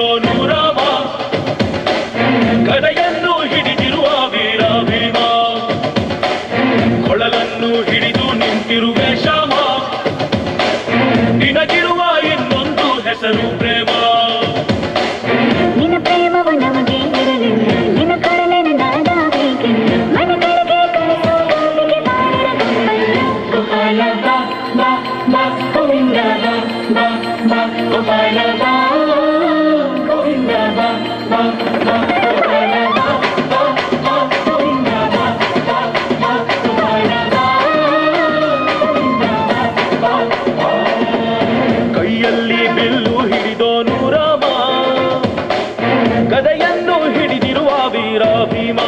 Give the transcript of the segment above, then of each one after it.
ಹಿಡಿದೋನು ರಾಮ, ಗದೆಯನ್ನು ಹಿಡಿದಿರುವ ವೀರ ಭೀಮ, ಕೊಳಲನ್ನು ಹಿಡಿದು ನಿಂತಿರುವೆ ಶ್ಯಾಮ, ನಿನಗಿರುವ ಇನ್ನೊಂದು ಹೆಸರು ಪ್ರೇಮ. ನಿನ್ನ ಪ್ರೇಮವು ನಮಗೆ ಇರಲಿ, ನಿನ್ನ ಕಡಲನ್ನು ನಾದಾಬೇಕೆಂದು ಮನಗಳಿಗೆ ಕನಸು ಗಾಳಿಗೆ ಬಾರಿರ ಗೊಂಬಲ್ಲ. ಗೋಪಾಲ ಬಾ ಬಾ ಬಾ ಗೋವಿಂದ ಬಾ ಬಾ ಬಾ ಗೋಪಾಲ ಬಾ ಗೋವಿಂದ ಬಾ ಬಾ ಬಾ ಗೋಪಾಲ ಬಾ ಬಾ ಬಾ ಗೋವಿಂದ ಬಾ ಬಾ ಬಾ ಗೋಪಾಲ ಬಾ ಗೋವಿಂದ ಬಾ ಬಾ. ಕೈಯಲ್ಲಿ ಬಿಲ್ಲು ಹಿಡಿದೋನು ರಾಮ, ಗದೆಯನ್ನು ಹಿಡಿದಿರುವ ವೀರ ಭೀಮ.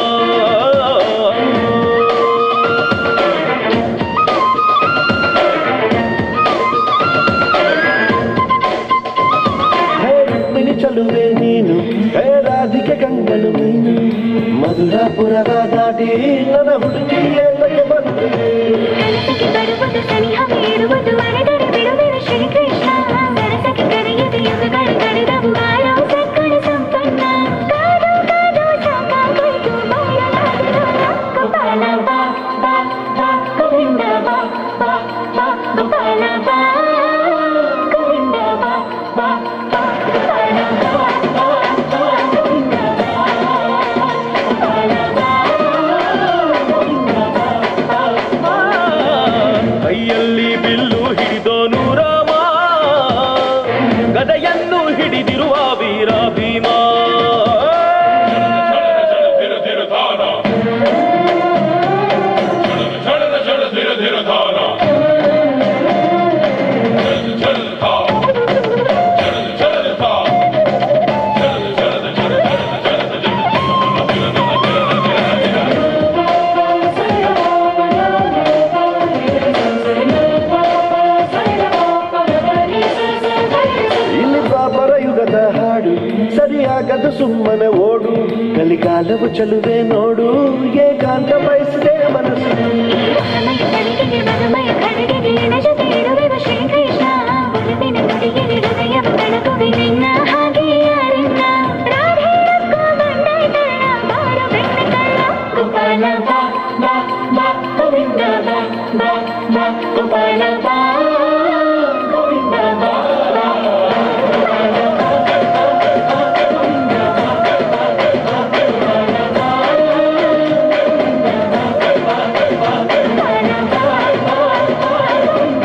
ಹೇ ರುಕ್ಮಿಣಿ ಚಲುವೆ ನೀನು, ಹೇ ರಾಧಿಕೆ ಕಂಗಳು ನೀನು, ಮಧುರಾಪುರದ ದಾಟಿ ನನ್ನ ಹುಡುಗಿ ಏತಕ್ಕೆ ಬಂದೆ. ಕನಸಿಗೆ ಬರುವುದು ಸನಿಹವೇ ಇರುವುದು ಮರೆದರೆ ಬಿಡುವೆನು ಶ್ರೀಕೃಷ್ಣ. ಸರಸಕ್ಕೆ ಕರೆಯದೆ ಯುಗಗಳು ಕಳೆದವು ಬಾಳೋ ಸದ್ಗುಣ ಸಂಪನ್ನ. ಕಾದು ಕಾದು ಸಾಕಾಗೋಯ್ತು ಬಾಳಲಾಗದು. ಗೋಪಾಲ ಬಾ ಬಾ ಬಾ ಗೋವಿಂದ ಬಾ ಬಾ ಬಾ ಗೋಪಾಲ ಬಾ ಗೋವಿಂದ ಬಾ ಬಾ ಬಾ ಗೋಪಾಲ ಬಾ ಬಾ ಬಾ ಗೋವಿಂದ ಬಾ ಗೋಪಾಲ ಬಾ ಗೋವಿಂದ ಬಾ ಬಾ ಬಾ. ಕೈಯಲ್ಲಿ ಬಿಲ್ಲು ಹಿಡಿದೋನು ರಾಮ, ಗದೆಯನ್ನು ಹಿಡಿದಿರುವ ವೀರ ಭೀಮ. ಇಲ್ಲಿ ದ್ವಾಪರ ಯುಗದ ಹಾಡು, ಸರಿಯಾಗದು ಸುಮ್ಮನೆ ಓಡು, ಕಲಿಕಾಲವು ಚಲುವೆ ನೋಡು, ಏಕಾಂತ ಬಯಸಿದೆ ಮನಸ್ಸು. ಮಯ ಕವಿತೆಗೆ ಮಧುಮಯ ಖಡ್ಗೆಗೆ ಎನ ಜೊತೆ ಇರುವೆವು ಶ್ರೀಕೃಷ್ಣ. ಒಲವಿನ ನುಡಿಯಲ್ಲಿ ಹೃದಯವ ಬೆಳಗುವೆ ನಿನ್ನ ಹಾಗೆ ಯಾರಿಲ್ಲ. ರಾಧೆ ರಕ್ಕೋ ಬಂದಾಯ್ತಲ್ಲ ಬಾರೋ ಬೆಣ್ಣೆ ಕಳ್ಳ. ಗೋಪಾಲ ಬಾ ಬಾ ಬಾ ಗೋವಿಂದ ಬಾ ಬಾ ಬಾ ಗೋಪಾಲ ಬಾ ಗೋವಿಂದ ಬಾ ಬಾ ಗೋಪಾಲ ಬಾ ಬಾ ಬಾ ಗೋವಿಂದ ಬಾ ಬಾ ಬಾ ಗೋಪಾಲ ಬಾ ಗೋವಿಂದ ಬಾ ಬಾ ಬಾ ಗೋಪಾಲ ಬಾ ಬಾ ಬಾ ಗೋವಿಂದ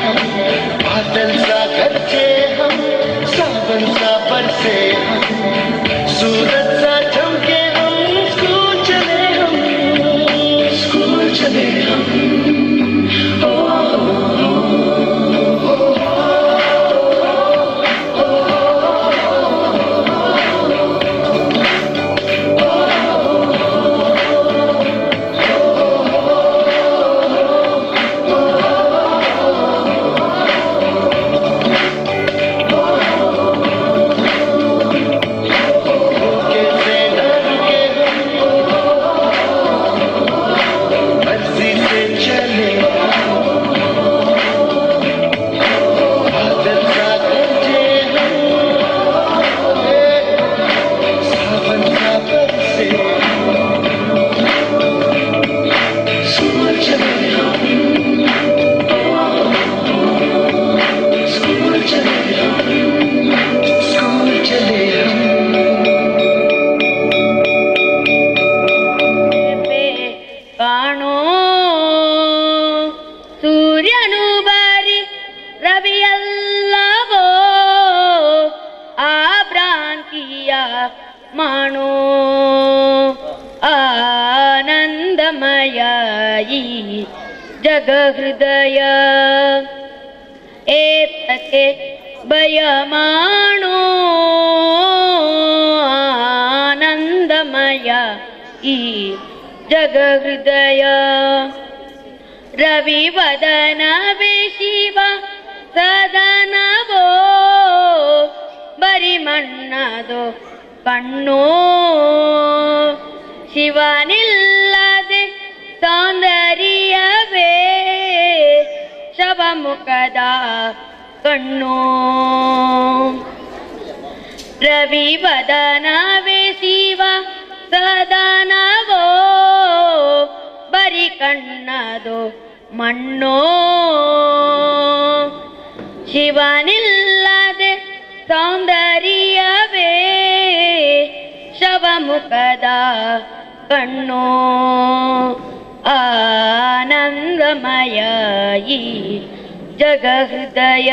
हम, बादल सा गरजे हम, सावन सा बरसे हम, सूरज सा चमके हम, स्कूल चले हम, स्कूल चले हम। ओ, ओ, ओ, ಮಾಣೋ ಆನಂದಮಯ ಈ ಜಗಹೃದಯ ಏತಕ್ಕೆ ಬಯಮಾಣೋ ಆನಂದಮಯ ಈ ಜಗಹೃದಯ ರವಿವದನವೇ ಶಿವ ಸದನವೋ ಬರಿಮಣ್ಣದೋ ಕಣ್ಣೋ ಶಿವನಿಲ್ಲದೆ ಸೌಂದರ್ಯವೇ ಶವಮುಖದ ಕಣ್ಣೋ ರವಿವದನವೇ ಶಿವ ಸದನವೋ ಬರಿ ಕಣ್ಣದೋ ಮಣ್ಣೋ ಶಿವನಿಲ್ಲದೆ ಸೌಂದರ್ಯವೇ ಶವಮುಖದ ಕಣ್ಣೋ ಆನಂದಮಯ ಈ ಜಗಹೃದಯ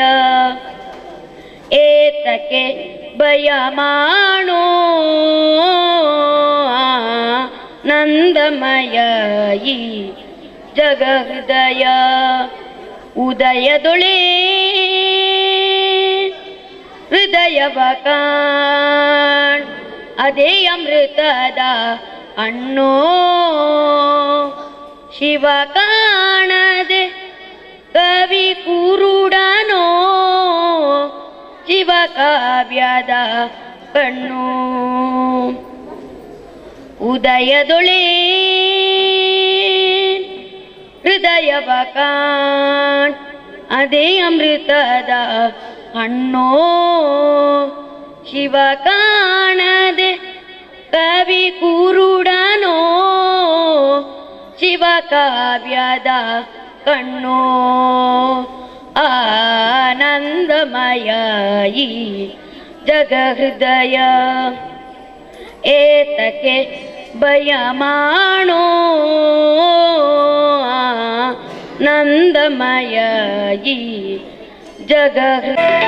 ಏತಕ್ಕೆ ಬಯಮಾಣೋ ಆನಂದಮಯ ಈ ಜಗಹೃದಯ ಉದಯದೊಳೇ ಹೃದಯವ ಕಾಣ್ ಅದೇ ಅಮೃತದ ಹಣ್ಣೋ ಶಿವ ಕಾಣದೆ ಕವಿ ಕುರುಡನೋ ಶಿವ ಕಾವ್ಯದ ಕಣ್ಣು ಉದಯದೊಳೇ ಹೃದಯವ ಕಾಣ್ ಅದೇ ಅಮೃತದ ಹಣ್ಣೋ ಶಿವ ಕಾಣದೆ ಕವಿ ಕುರುಡನೋ ಶಿವ ಕಾವ್ಯದ ಕಣ್ಣೋ ಆನಂದಮಯ ಈ ಜಗಹೃದಯ ಏತಕ್ಕೆ ಬಯಮಾಣೋ ಆನಂದಮಯ ಈ ಜಗಹೃದಯ.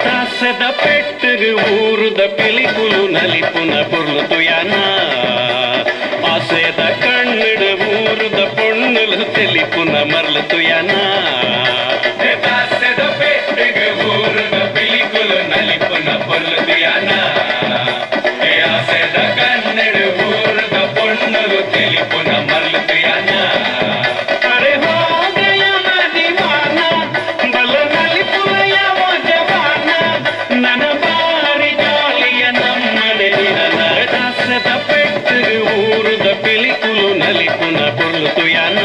ತಾಸದ ಪೆಟ್ಟರು ಊರುದ ಪಿಲಿಪುಲು ನಲಿಪುನ ಪೊರ್ಲು ತುಯಾನ ಆಸೆದ ಕಣ್ಣಿಡು ಊರುದ ಪೊಣ್ಣುಲು ತೆಲಿಪುನ ಮರ್ಲು ತುಯಾನ ತಾಸದ ಪೆಟ್ಟರು ಊರುದ ಪಿಲಿಪುಲು ನಲಿಪುನ ಪೊರ್ಲು ತುಯಾನ ಆಸೆದ ಕಣ್ಣಿಡು ಊರುದ ಪೊಣ್ಣುಲು ತೆಲಿಪುನ ಮರ್ಲು ತುಯಾನ ಅರೆ ಹೋಗಯ ಮದಿವಾನ ಬಲ ನಲಿಪುಲಯ ಜವಾನ ನನ್ನ ಬಾರಿ ಜಾಲಿಯ ನಮ್ಮನೆ ದಾಸದ ಪೆಟ್ಟರು ಊರುದ ಪಿಲಿಕುಲು ನಲಿಪುನ ಪೊರ್ಲು ತುಯಾನ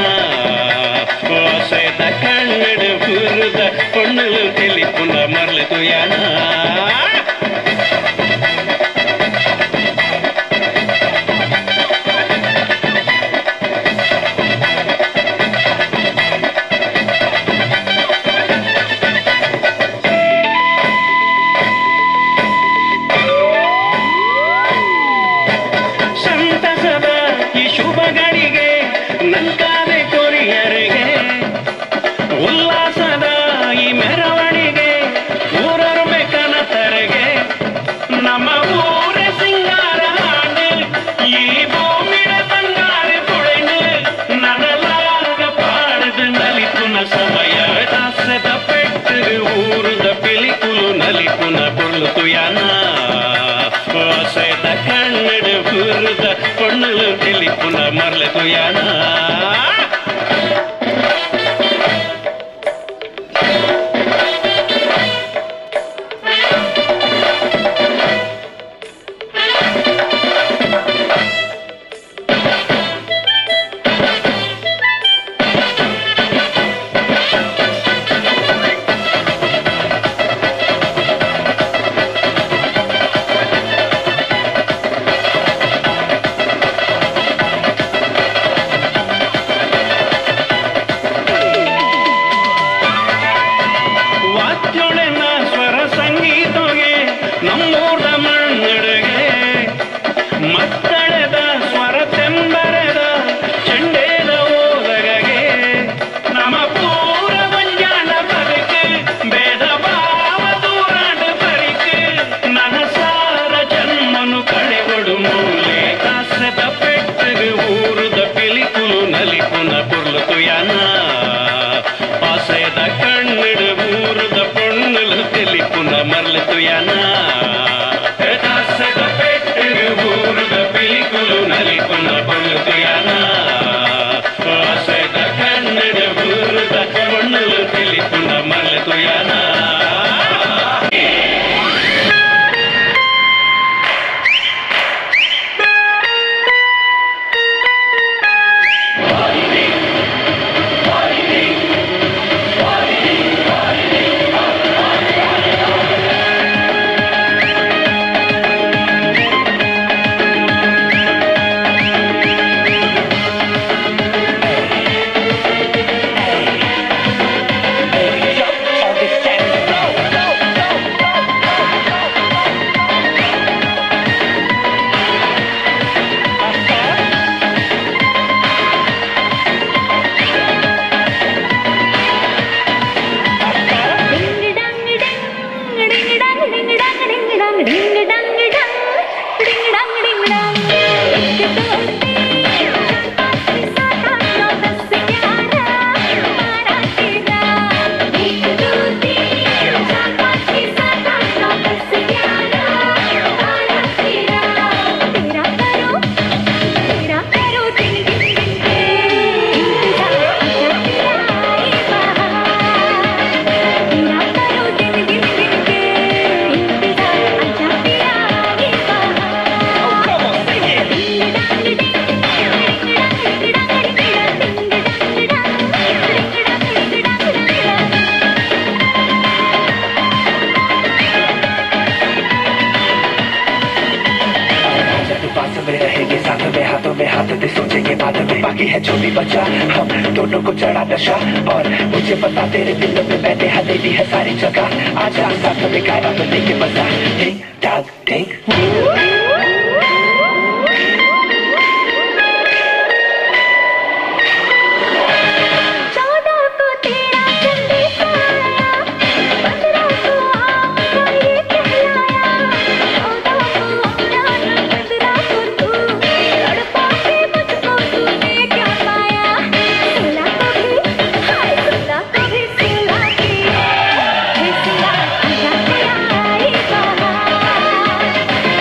ಆಸೆದ ಕಣ್ಣ ತುಯಾನ ಆಸೆದ ಕಣ್ಣಡು ಊರುದ ಪೊಣ್ಣುಲು ತೆಲಿಪುನ ಮರ್ಲ ತುಯಾನ.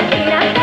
तेरा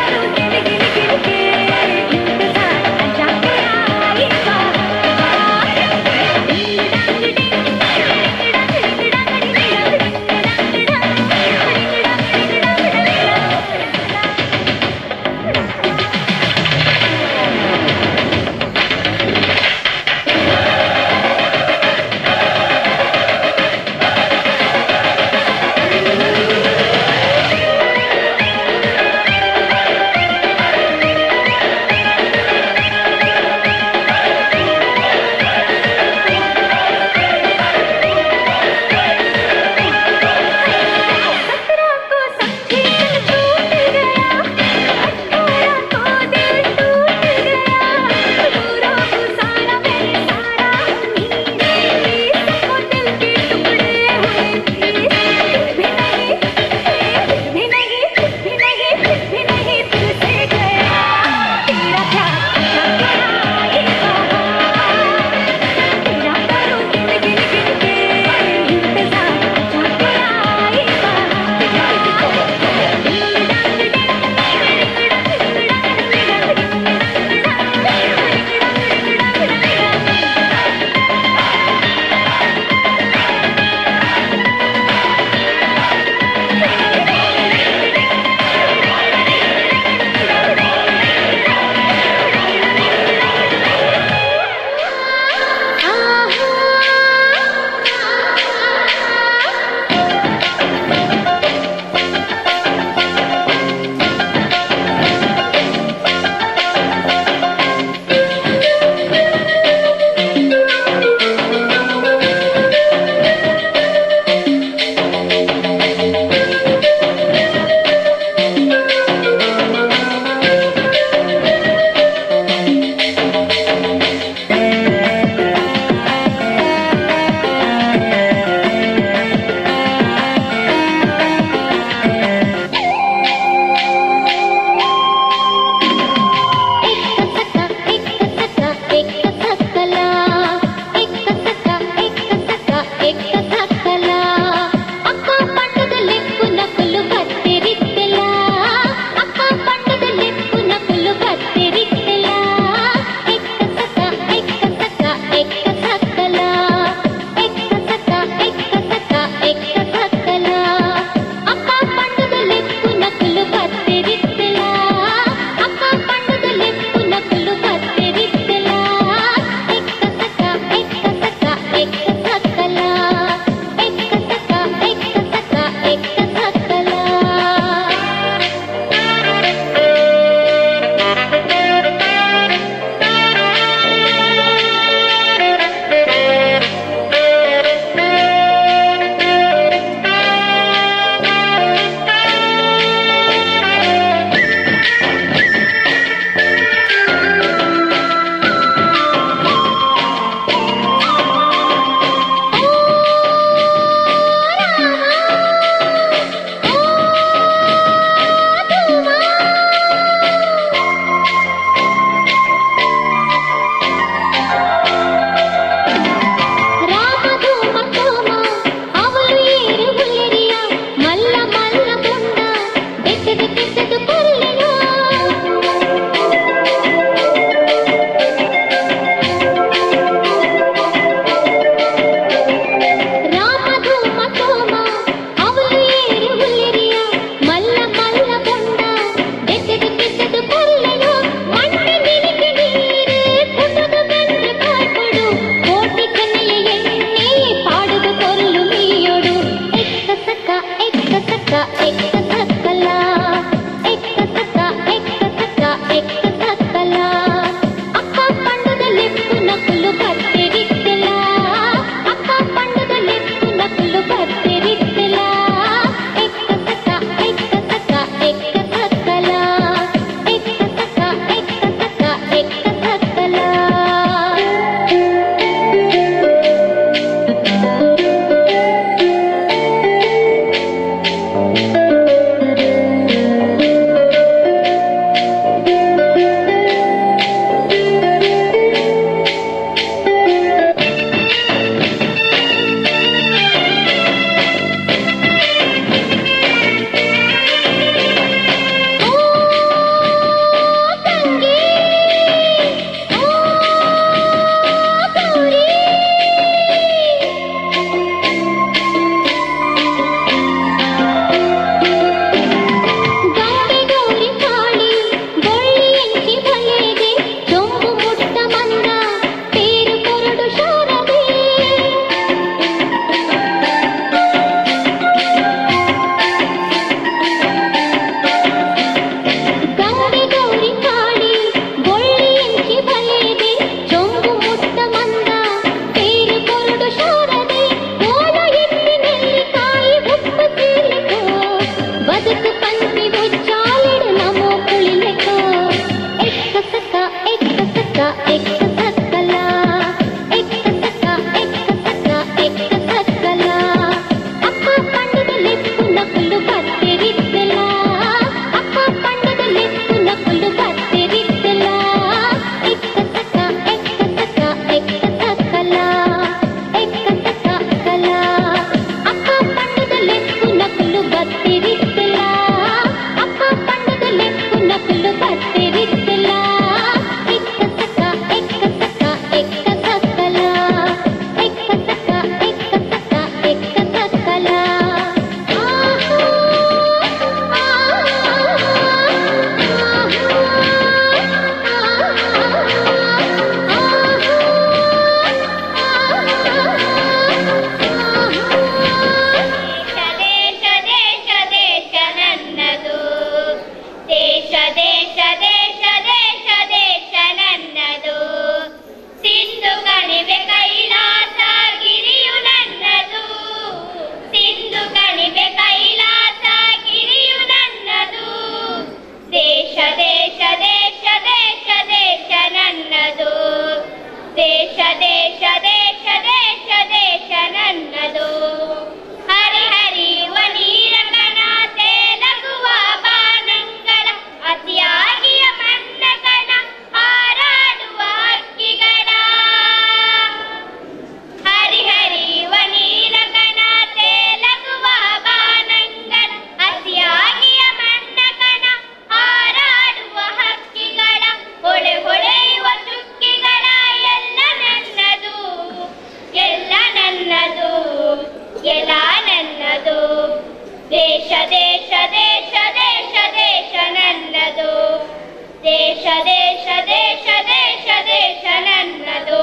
ದೇಶ ದೇಶ ದೇಶ ನನ್ನದು.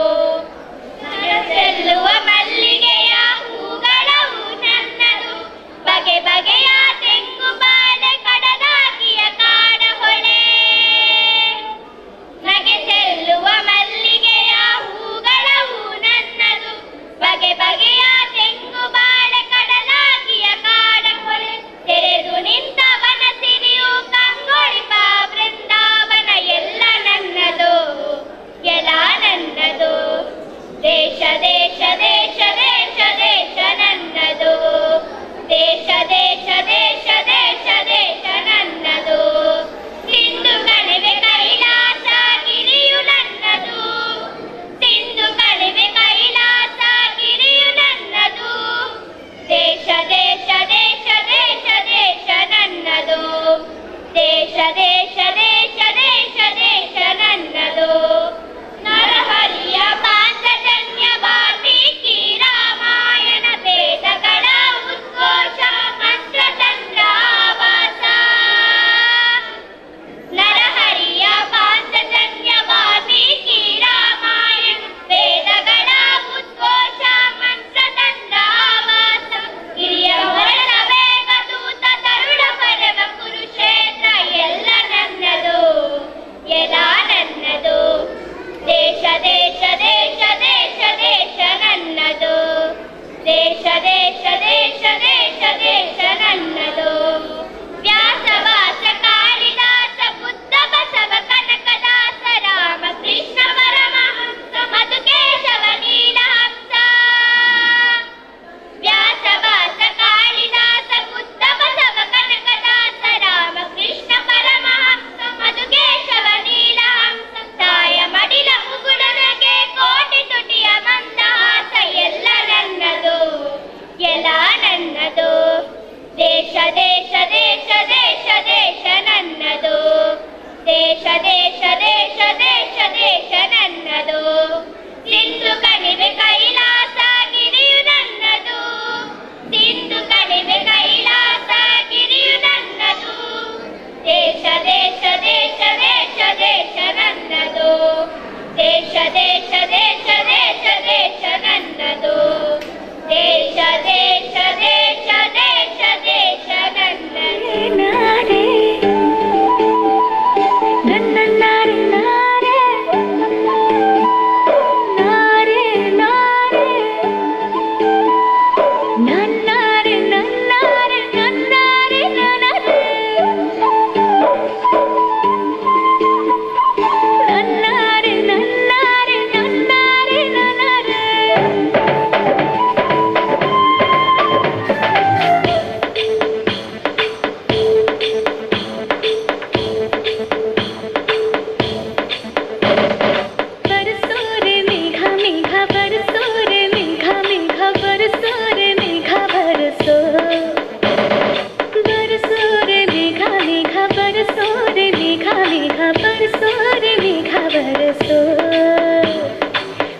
ಚೆಲ್ಲುವ ಮಲ್ಲಿಗೆಯ ಹೂಗಳವು ನನ್ನದು. ಬಗೆ ಬಗೆಯ ತೆಂಗು ಬಾಳೆ ಕಡದಾಗಿಯ ಕಾಡ ಹೊಳೆ. ನಗೆ ಚೆಲ್ಲುವ ಮಲ್ಲಿಗೆಯ ಹೂಗಳವು ನನ್ನದು. ಬಗೆ ಬಗೆಯ ತೆಂಗು ಬಾಳೆ ಕಡಲಾಗಿಯ ಕಾಡ ಹೊಳೆ. ತೆರೆದು ನಿಂತ ವನ ಸಿರಿಯು ಕಂಗೊಳಿಪ ಬೃಂದಾವನ ಎಲ್ಲ ನನ್ನದು, ಎಲ್ಲ ನನ್ನದು. ದೇಶ ದೇಶ ದೇಶ ದೇಶ ದೇಶ ನನ್ನದು. ದೇಶ ದೇಶ ದೇಶ ದೇಶ ದೇಶ ನನ್ನದು. ಸಿಂಧು ಕಣಿವೆ ಕೈಲಾಸ ಗಿರಿಯು ನನ್ನದು. ಸಿಂಧು ಕಣಿವೆ ಕೈಲಾಸ ಗಿರಿಯು ನನ್ನದು. ದೇಶ ದೇಶ ದೇಶ ದೇಶ ದೇಶ ನನ್ನದು. ದೇಶ ದೇಶ ದೇಶ ದೇಶ ದೇಶ ನನ್ನದು. ನರಹರಿಯ ಪಾಂಚಜನ್ಯ ವಾಲ್ಮೀಕಿ ರಾಮಾಯಣ ವೇದಗಳ ಉದ್ಘೋಷ ಮಂತ್ರತಂತ್ರ ಆವಾಸ. ನರಹರಿಯ ಪಾಂಚಜನ್ಯ ವಾಲ್ಮೀಕಿ ರಾಮಾಯಣ ವೇದಗಳ ಉದ್ಘೋಷ ಮಂತ್ರತಂತ್ರ ಆವಾಸ. ಗಿರಿಯ ಮರಣ ವೇಗದೂತ ತರುಣ ಪರಮ ಕುರುಕ್ಷೇತ್ರ ಎಲ್ಲ ನನ್ನದು, ಎಲ್ಲ ನನ್ನದು. ದೇಶ ದೇಶ ದೇಶ ದೇಶ ದೇಶ ನನ್ನದು. ದೇಶ ದೇಶ ದೇಶ ದೇಶ ದೇಶ ನನ್ನದು. ವ್ಯಾಸವಾಸ ಕಾಳಿದಾಸ ಬುದ್ಧ ಬಸವ ಕನಕದಾಸ ರಾಮ ಕೃಷ್ಣ ಪರಮಹಂಸ ಮಧುಕೇಶವ ನೀಲಹಂಸ. ವ್ಯಾಸವಾಸ ಕಾಳಿದಾಸ ಬುದ್ಧ ಬಸವ ಕನಕದಾಸ ರಾಮ ಕೃಷ್ಣ ಪರಮಹಂಸ ಮಧುಕೇಶವ ನೀಲಹಂಸ. ತಾಯ ಮಡಿಲ ಮುಗುಳನಗೆ ಕೋಟಿ ತುಟಿಯ ಮಂದಹಾಸ ಎಲ್ಲ ನನ್ನದು, ಎಲ್ಲ ನನ್ನದು. ದೇಶ ದೇಶ ದೇಶ ದೇಶ ದೇಶ ನನ್ನದು. ದೇಶ ದೇಶ ದೇಶ ದೇಶ ದೇಶ ನನ್ನದು. ಸಿಂಧು ಕಣಿವೆ ಕೈಲಾಸ ಗಿರಿಯು ನನ್ನದು. ಸಿಂಧು ಕಣಿವೆ ಕೈಲಾಸ ಗಿರಿಯು ನನ್ನದು. ದೇಶ ದೇಶ ದೇಶ ದೇಶ ದೇಶ ನನ್ನದು. ದೇಶ ದೇಶ ದೇಶ ದೇಶ ದೇಶ ನನ್ನದು. ದೇಶ ದೇಶ ದೇಶ ದೇಶ ದೇಶ ನನ್ನದು. ನಾರೇ ನನ್ನ ನಾರೆ ನಾರೆ ನಾರೆ ನಾರೆ ನನ್ನಾರೆ ನನ್ನಾರೆ ನನ್ನಾರೆ ನನ್ನರೆ ನನ್ನಾರೆ ನನ್ನಾರೆ ನನ್ನಾರೆ ನನ್ನರೆ. बरसो रे मेघा मेघा बरसो रे मेघा मेघा बरसो रे मेघा बरसो. बरसो रे मेघा मेघा बरसो रे मेघा मेघा बरसो रे मेघा बरसो.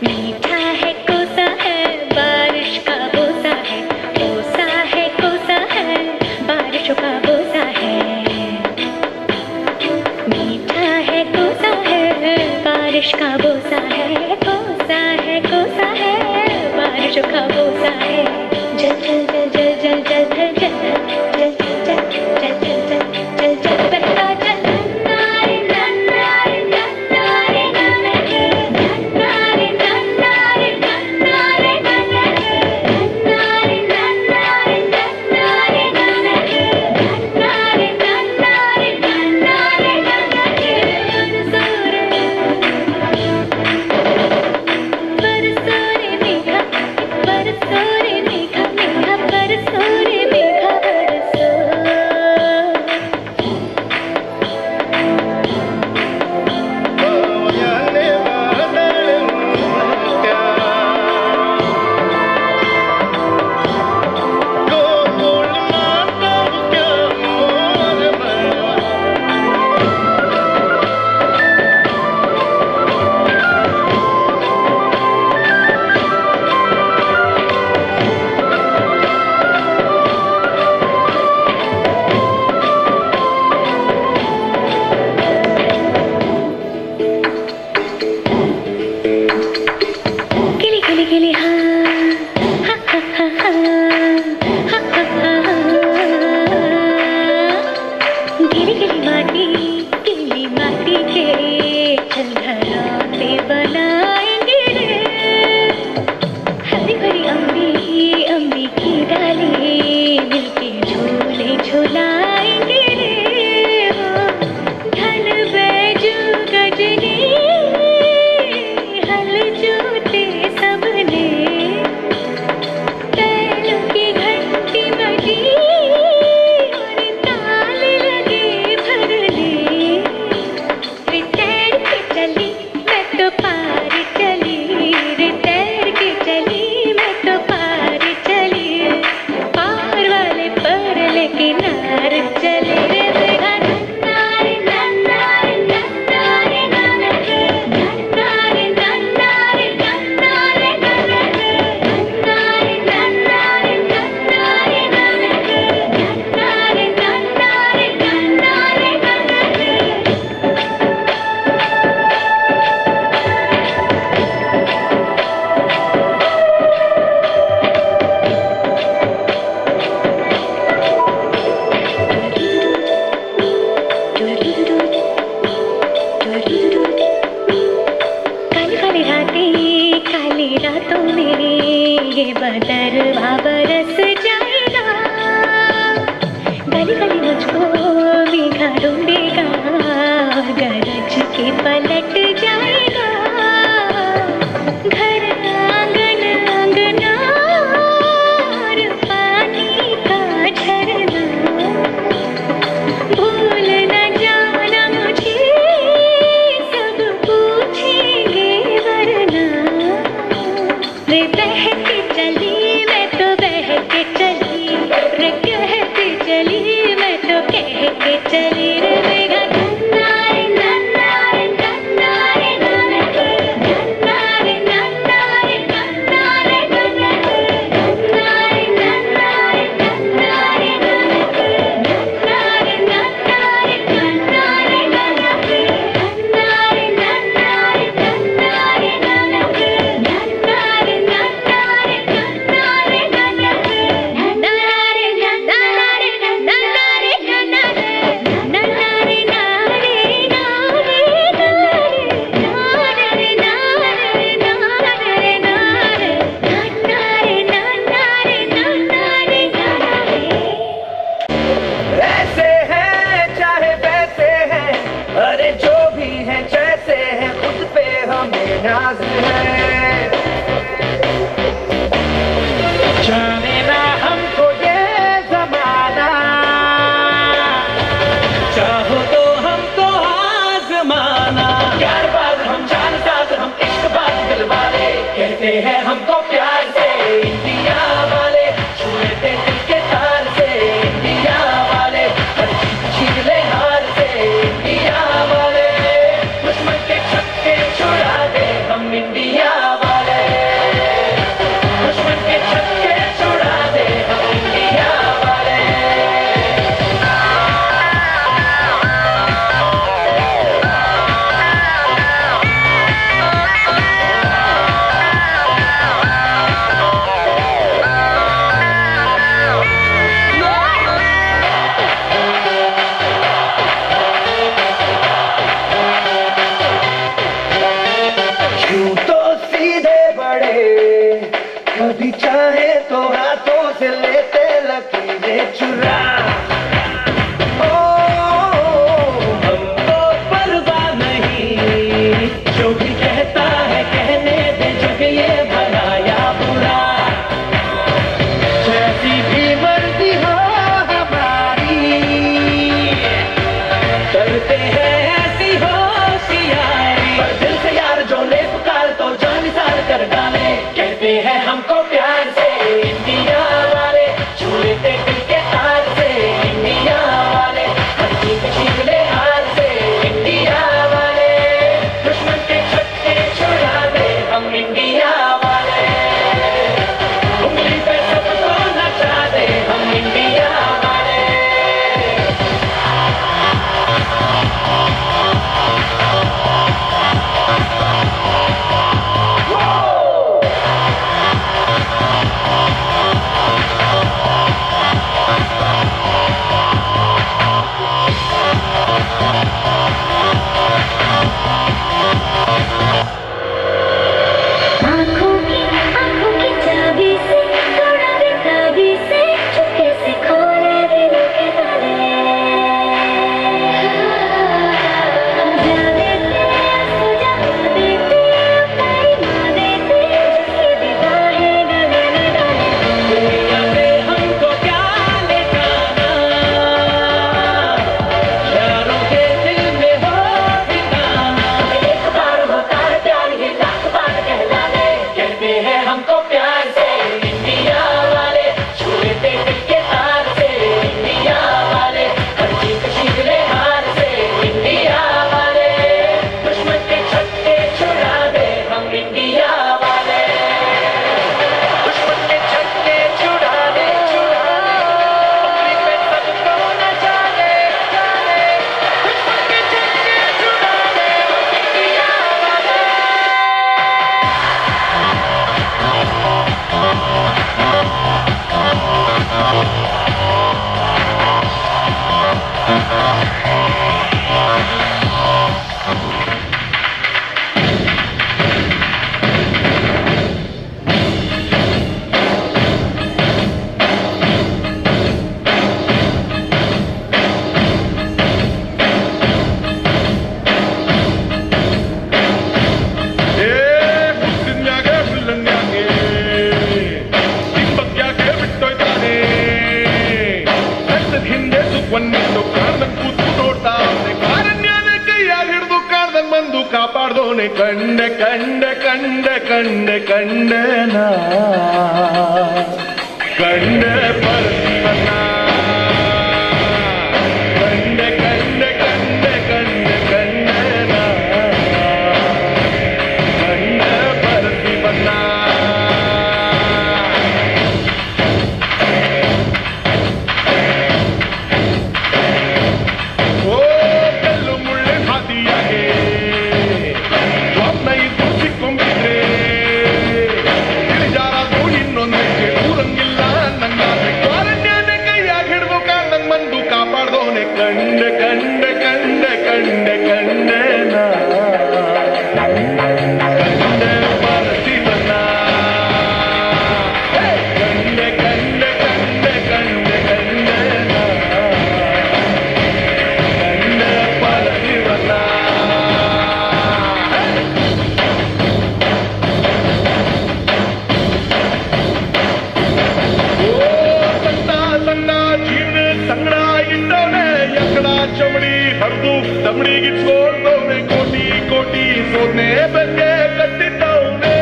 मीठा है कोसा है बारिश का बोसा है. कोसा है कोसा है बारिश का बोसा है. मीठा है कोसा है बारिश का बोसा है. कोसा है कोसा है बारिश का बोसा है. जल जल जल जल जल जल जल जल जल जल जल जल जल जल जल बहता जल. नन्नारे नन्नारे नन्नारे नन्नारे नन्नारे नन्नारे नन्नारे नन्नारे नन्नारे नन्नारे नन्नारे नन्नारे नन्नारे नन्नारे. बरसो रे मेघा बरसो रे मेघा मेघा बरसो ये बदरवा बरस जाएगा। गली गली मुझको मेघा ढूंढेगा, गरज के पलट जाएगा। घर आंगन अंगना और पानी का झरना, भूल न जाना मुझे सब पूछेंगे वरना। रे बहती चली मैं तो बहती चली, रे कहती चली मैं तो कह के चली। रे मेघा नन्ना रे नन्ना रे नन्ना रे नन्ना, नन्ना रे नन्ना रे नन्ना रे नन्ना, नन्ना रे नन्ना रे नन्ना रे नन्ना, नन्ना रे नन्ना रे नन्ना रे नन्ना, नन्ना रे नन्ना रे नन्ना रे नन्ना, नन्ना रे नन्ना रे नन्ना रे नन्ना, नन्ना रे नन्ना रे नन्ना रे नन्ना, नन्ना रे ना रे ना रे ना रे ना रे ना रे ना रे, नन्ना रे नन्ना रे नन्ना रे नन्ना रे। ऐसे हैं चाहे वैसे हैं, अरे जो भी हैं जैसे हैं, खुद पे हमें नाज है। जाने ना हमको ये जमाना, चाहो तो हमको आजमाना। प्यार बाज हम, जान साज हम, इश्क बाज दिल वाले, कहते हैं हमको प्यार से इंडिया वाले, छू लेते दिल के तार से इंडिया वाले, हर चीज छीन ले हार से इंडिया वाले, दुश्मन के छक्के छुड़ा दे हम इंडिया वाले, दुश्मन के छक्के छुड़ा दे हम इंडिया वाले। यूं तो सीधे बड़े, कभी चाहे तो हाथों से लेते लकीरें चुरा। ओ हमको परवाह नहीं, जो भी कहता है कहने दे, जग ये भला या बुरा। जैसी भी मर्जी हो हमारी, करते हैं ऐसी होशियारी। पर दिल से यार जो ले पुकार तो जान कर डाले, कहते हैं हमको प्यार से इंडिया वाले, छू लेते दिल के तार से इंडिया वाले, हर चीज छीन ले हार से इंडिया वाले, दुश्मन के छक्के छुड़ा दे हम इंडिया वाले, उंगली पे सबको नचा दे हम इंडिया वाले। Whoa! ಕಾಪಾಡ್ದೋನೆ ಕಂಡೆ ಕಂಡೆ ಕಂಡೆ ಕಂಡೆ ಕಂಡೆ ನಾ ಕಂಡೆ ಪರಶಿವನ ಕಂಡೆ ಕಂಡೆ ಕಂಡೆ ಕಂಡೆ ಕಂಡೆ ನಾ ಕಂಡೆ ಪರಶಿವನ. ಓ ಕಲ್ಲು ಮುಳ್ಳು ಹಾದಿಯಾಗೆ ಜಾಬ್ನ ಇದ್ದು ಸಿಕ್ಕೊಂಬಿದ್ರೆ ಇಳಿಜಾರಾದ್ರು ಇನ್ನೊಂದು ಹೆಜ್ಜೆ ಊರಂಗಿಲ್ಲ ನಂಗಾದ್ರೆ ಕಾರಣ್ಯನೇ ಕೈಯಾಗ ಹಿಡಿದು ಕಾಂಡಂಗ್ ಬಂದು ಕಾಪಾಡ್ದೋನೆ ಕಂಡೆ ಕಂಡೆ ಕಂಡೆ ಕಂಡೆ ಕಂಡೆ ನಾ ಕಂಡೆ ಪರಶಿವನ ಕಂಡೆ ಕಂಡೆ ಕಂಡೆ ಕಂಡೆ ಕಂಡೆ ನಾ ಕಂಡೆ ಪರಶಿವನ. ಓ ಸಣ್ಣ ಸಣ್ಣ ಜೀವನ ಸಂಗಡ ಇಟ್ಟವನೆ ಎಕ್ಕಡ ಚಮಡಿ ಹರಿದು ತಮಡಿಗಿಟ್ಕೊಳ್ತವನೆ ಕೋಟಿ ಕೋಟಿ ಸೋನೆ ಬೆಕ್ಕೆ ಕಟ್ಟಿದ್ದವನೆ.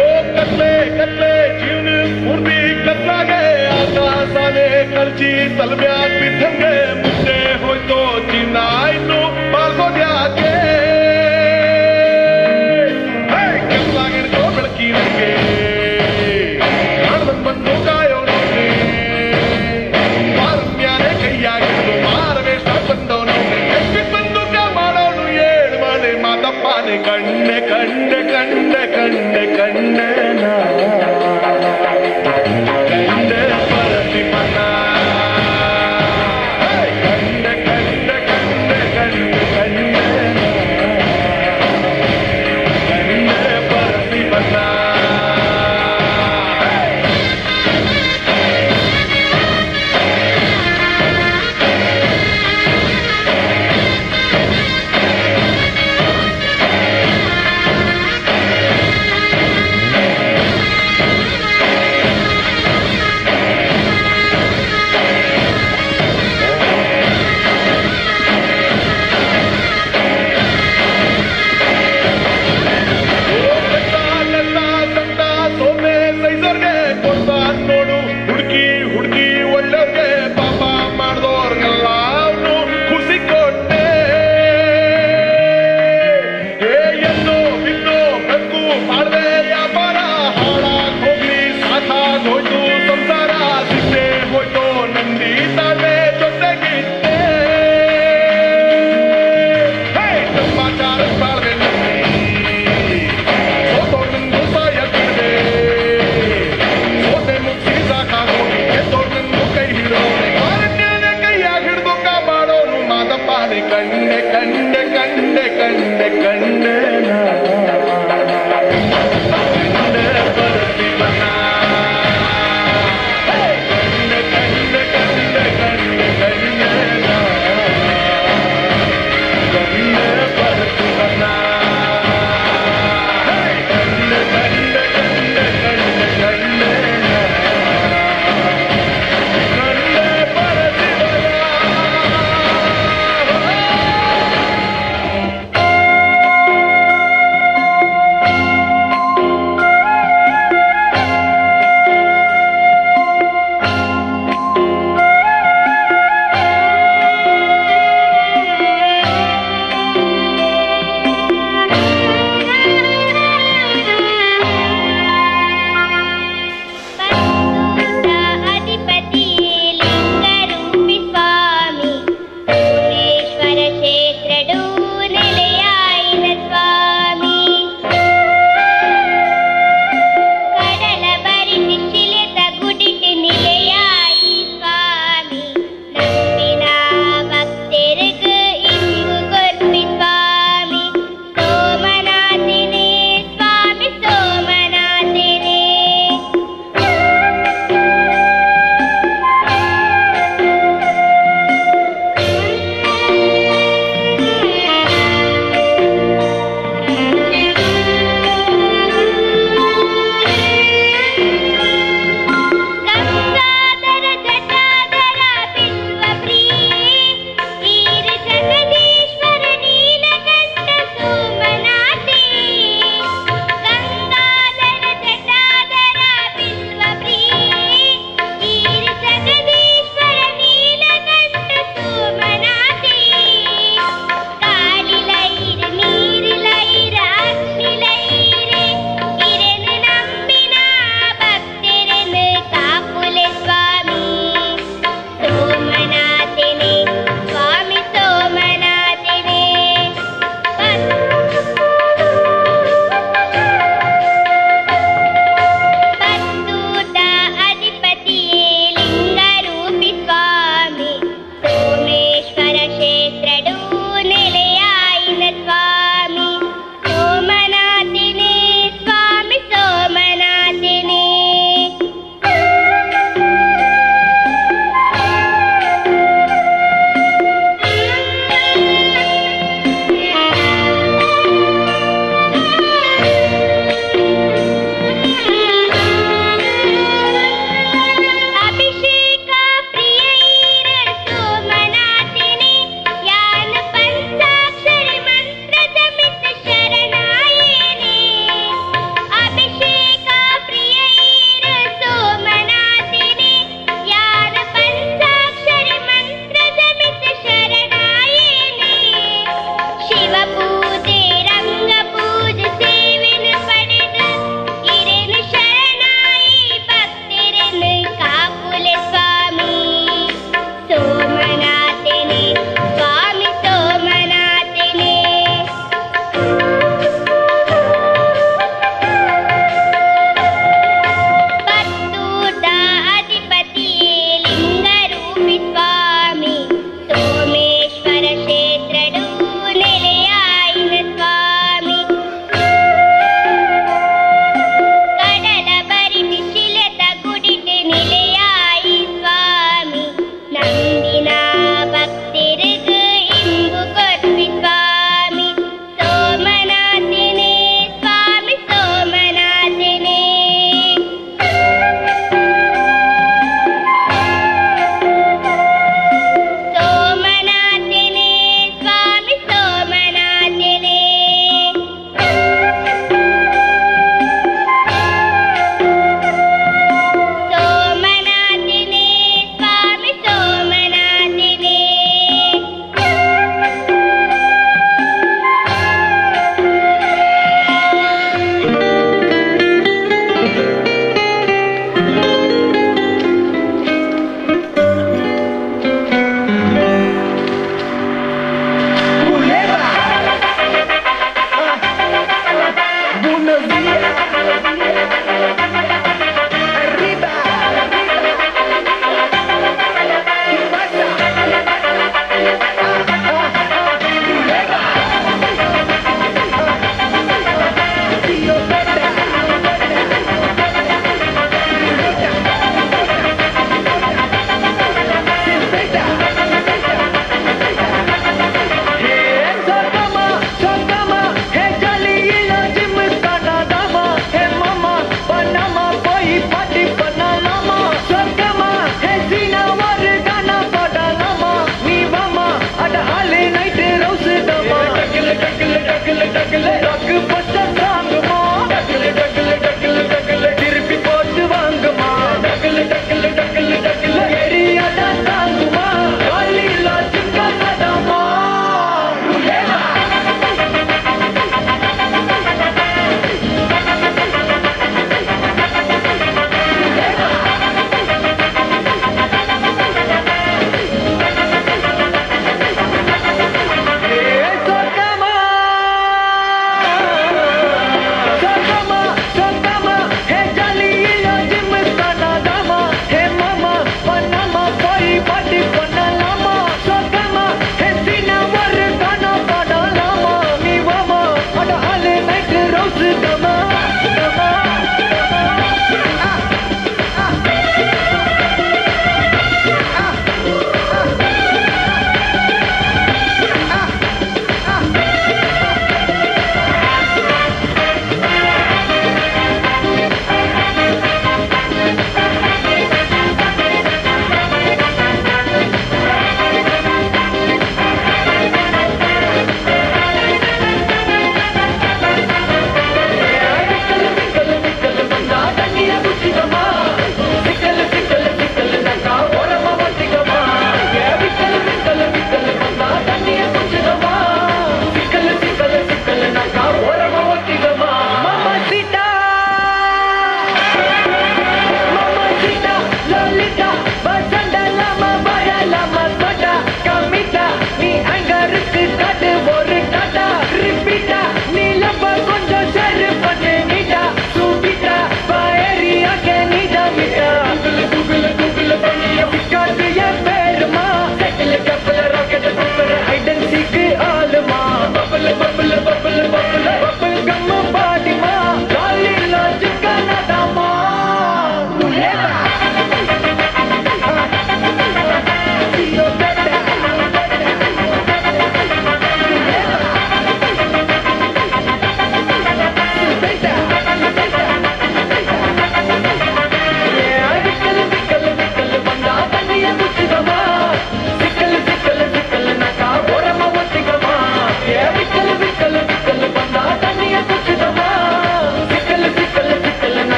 ಓ ಕತ್ಲೆ ಕತ್ಲೆ ಜೀವನ ಪೂರ್ತಿ ಕತ್ಲಾಗೆ ಆಕಾಶಾನೆ ಕಲ್ಚಿ ತಲ್ಬ್ಯಾ